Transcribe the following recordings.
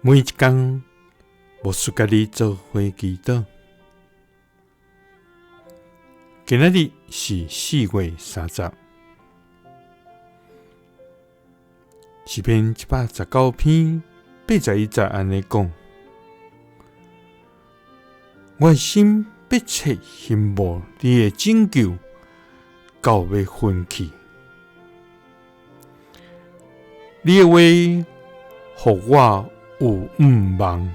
每一工，牧师佮你做伙祈祷。今仔日是4月30，诗篇119篇81节按呢讲：我的心迫切欣慕你的拯救，到欲昏去。你的话予我有向望。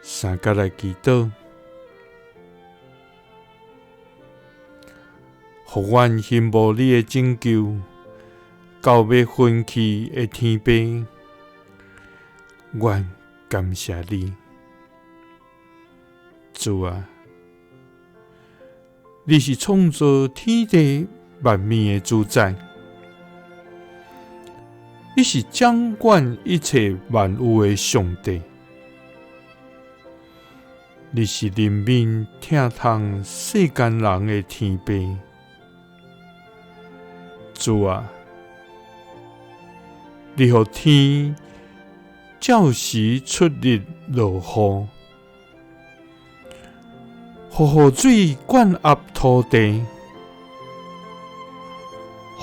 三角来祈祷，予阮欣慕你的拯救，到欲昏去的天父，阮感谢你，主啊，你是创造天地万物的主宰，你是掌管一切万有的上帝，你是怜悯疼痛世间人的天父，主啊，你予天照时出日落雨，予雨水灌压土地，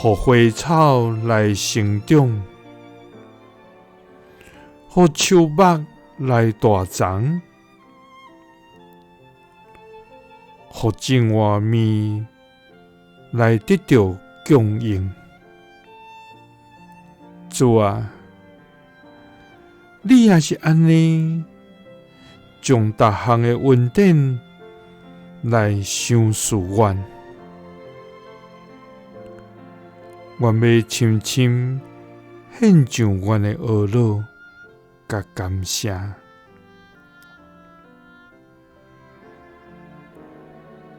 予花草来生长，予树木来大长，予种活物来得著供应。主啊，你也是按呢，将逐项的恩典来赏赐阮。阮欲深深献上阮的懊恼佮感谢。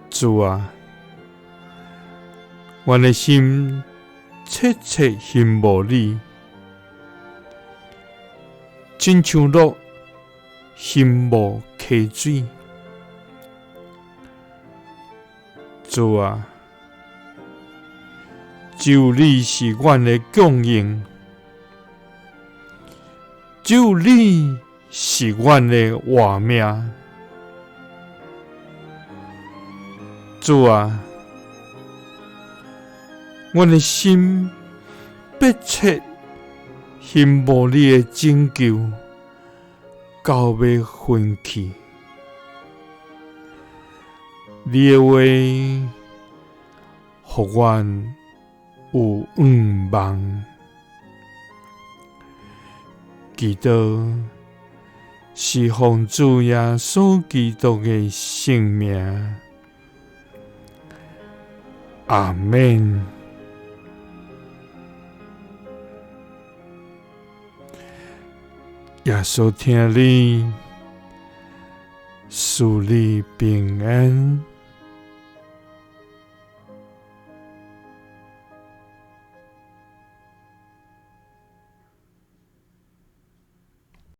主啊，阮的心切切欣慕你，亲像鹿欣慕溪水。主啊，只有你是阮的供应，只有你是阮的活命。主啊，阮的心迫切欣慕你的拯救，到欲昏去。你的话予阮有向望，祈祷是奉主耶稣基督的圣名，阿们。耶稣疼你，赐你平安。